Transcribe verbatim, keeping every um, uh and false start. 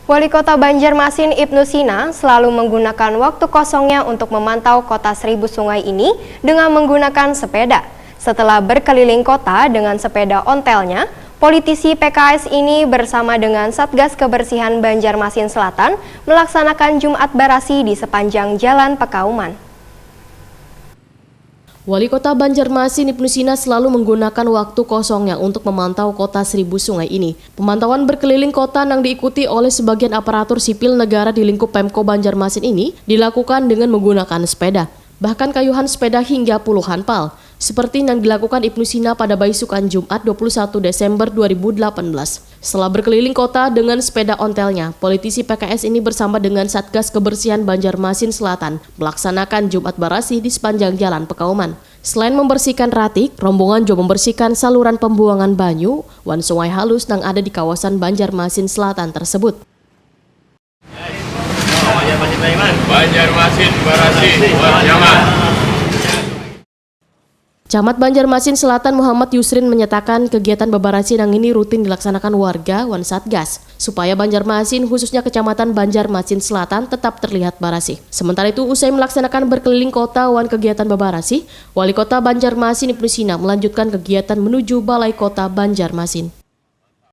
Wali Kota Banjarmasin Ibnu Sina selalu menggunakan waktu kosongnya untuk memantau Kota Seribu Sungai ini dengan menggunakan sepeda. Setelah berkeliling kota dengan sepeda ontelnya, politisi P K S ini bersama dengan Satgas Kebersihan Banjarmasin Selatan melaksanakan Jumat Barasih di sepanjang Jalan Pekauman. Wali Kota Banjarmasin Ibnu Sina selalu menggunakan waktu kosongnya untuk memantau Kota Seribu Sungai ini. Pemantauan berkeliling kota yang diikuti oleh sebagian aparatur sipil negara di lingkup Pemko Banjarmasin ini dilakukan dengan menggunakan sepeda. Bahkan kayuhan sepeda hingga puluhan pal, seperti yang dilakukan Ibnu Sina pada baisukan Jumat dua puluh satu Desember dua ribu delapan belas. Setelah berkeliling kota dengan sepeda ontelnya, politisi P K S ini bersama dengan Satgas Kebersihan Banjarmasin Selatan melaksanakan Jumat Barasih di sepanjang Jalan Pekauman. Selain membersihkan ratik, rombongan juga membersihkan saluran pembuangan banyu wan sungai halus yang ada di kawasan Banjarmasin Selatan tersebut. Banjarmasin barasih wan nyaman. Camat Banjarmasin Selatan Muhammad Yusrin menyatakan kegiatan babarasih nang ini rutin dilaksanakan warga wan Satgas supaya Banjarmasin khususnya Kecamatan Banjarmasin Selatan tetap terlihat barasih. Sementara itu usai melaksanakan berkeliling kota wan kegiatan babarasih, Wali Kota Banjarmasin Ibnu Sina melanjutkan kegiatan menuju Balai Kota Banjarmasin.